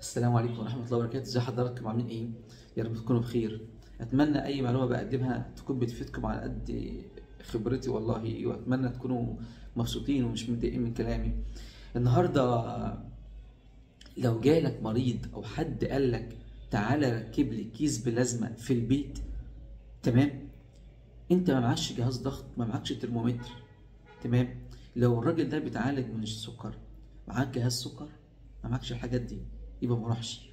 السلام عليكم ورحمة الله وبركاته. ازي حضراتكم، عاملين ايه؟ يا رب تكونوا بخير. اتمنى اي معلومة بقدمها تكون بتفيدكم على قد خبرتي والله، واتمنى تكونوا مبسوطين ومش متضايقين من كلامي. النهارده لو جالك مريض او حد قالك تعالى ركب لي كيس بلازما في البيت، تمام؟ انت ما معكش جهاز ضغط، ما معكش ترمومتر، تمام؟ لو الراجل ده بيتعالج من السكر، معاك جهاز سكر، ما معكش الحاجات دي، يبقى ما اروحش.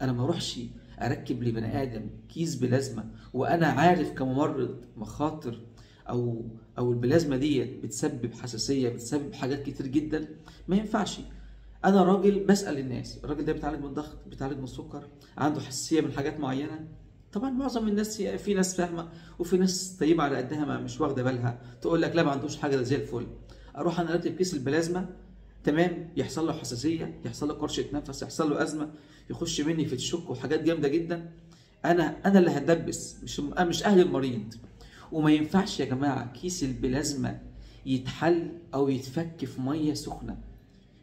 انا ما اروحش اركب لبني ادم كيس بلازما وانا عارف كممرض مخاطر او البلازما ديت بتسبب حساسية، بتسبب حاجات كتير جدا، ما ينفعش. انا راجل بسال الناس، الراجل ده بيتعالج من الضغط، بيتعالج من السكر، عنده حساسية من حاجات معينة. طبعا معظم الناس، في ناس فاهمه وفي ناس طيبة على قدها ما مش واخده بالها، تقول لك لا ما عندوش حاجة، ده زي الفل. اروح انا اركب كيس البلازما، تمام، يحصل له حساسية، يحصل له كرشه نفس، يحصل له ازمة، يخش مني في ال shock وحاجات جامدة جدا. انا اللي هدبس، مش اهل المريض. وما ينفعش يا جماعة كيس البلازما يتحل او يتفك في مية سخنة،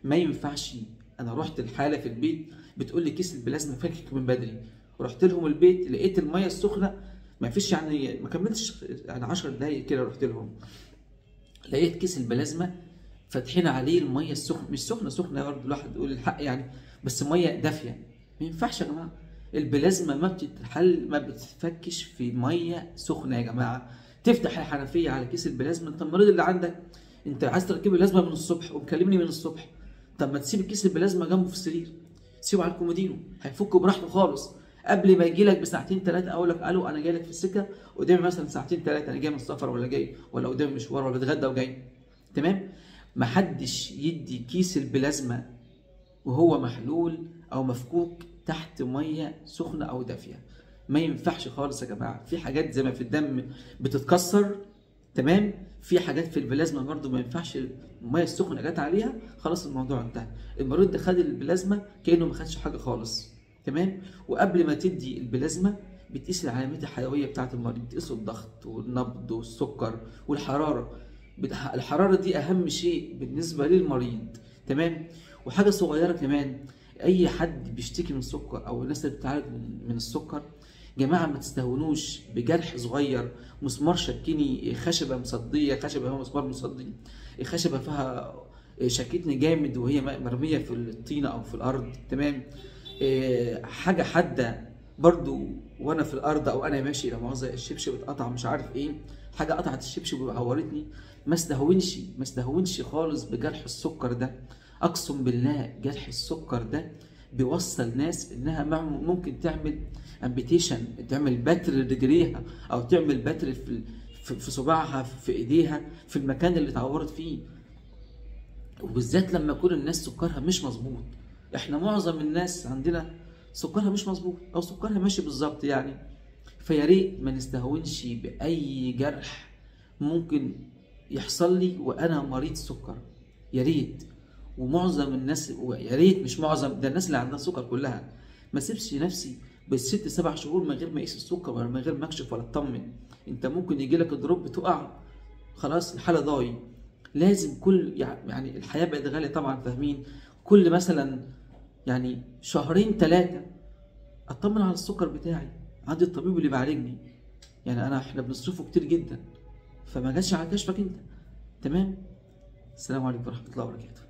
ما ينفعش. انا رحت الحالة في البيت بتقول لي كيس البلازما فكك من بدري، رحت لهم البيت لقيت المية السخنة ما فيش، يعني ما كملتش يعني 10 دقايق كده رحت لهم لقيت كيس البلازما فاتحين عليه المية السخنة، مش سخنة سخنة برضه الواحد يقول الحق يعني، بس مية دافيه. ما ينفعش يا جماعة، البلازما ما بتتحل، ما بتتفكش في مية سخنة يا جماعة. تفتح الحنفية على كيس البلازما، انت المريض اللي عندك انت عايز تركب البلازما من الصبح ومكلمني من الصبح، طب ما تسيب كيس البلازما جنبه في السرير، سيبه على الكومودينو، هيفكه براحته خالص. قبل ما يجي لك بساعتين ثلاثة اقول لك الو انا جاي لك في السكة، قدامي مثلا ساعتين ثلاثة، انا جاي من السفر ولا جاي ولا قدامي مشوار ولا بتغدى وجاي، تمام؟ محدش يدي كيس البلازما وهو محلول او مفكوك تحت مية سخنة او دافيه، ما ينفعش خالص يا جماعة. في حاجات زي ما في الدم بتتكسر، تمام، في حاجات في البلازما برضو ما ينفعش المية السخنة جت عليها، خلاص الموضوع انتهى. المريض ده خد البلازما كانه ما خدش حاجة خالص، تمام؟ وقبل ما تدي البلازما بتقيس العلامات الحيوية بتاعه المريض، بتقيس الضغط والنبض والسكر والحرارة. الحرارة دي اهم شيء بالنسبة للمريض، تمام؟ وحاجه صغيرة كمان، اي حد بيشتكي من السكر او الناس اللي بتعالج من السكر، جماعة ما تستهونوش بجرح صغير، مسمار شكني، خشبه مصديه، خشبه فيها مسمار مصدي، خشبه فيها شكتني جامد وهي مرمية في الطينه او في الارض، تمام؟ حاجة حادة برضو وانا في الارض او انا ماشي، لا مؤاخذة الشبشب اتقطع، مش عارف ايه، حاجة قطعت الشبشب وعورتني، ما استهونش، ما استهونش خالص بجرح السكر ده. اقسم بالله جرح السكر ده بيوصل ناس انها ممكن تعمل amputation، تعمل بتر لرجليها او تعمل بتر في صباعها، في ايديها، في المكان اللي اتعورت فيه. وبالذات لما يكون الناس سكرها مش مظبوط. احنا معظم الناس عندنا سكرها مش مظبوط او سكرها ماشي بالظبط يعني، فيا ريت ما نستهونش باي جرح ممكن يحصل لي وانا مريض سكر، يا ريت. ومعظم الناس، يا ريت مش معظم، ده الناس اللي عندها سكر كلها، ما سيبش نفسي بالست 7 شهور من غير ما اقيس السكر ولا من غير ما اكشف ولا اطمن. انت ممكن يجي لك drop تقع، خلاص الحالة ضايع. لازم كل يعني الحياة بقت غالية طبعا، فاهمين، كل مثلا يعني شهرين 3 اطمن على السكر بتاعي عند الطبيب اللي بيعالجني. يعني احنا بنصرفه كتير جدا، فما جاتش على كشفك انت، تمام؟ السلام عليكم ورحمة الله وبركاته.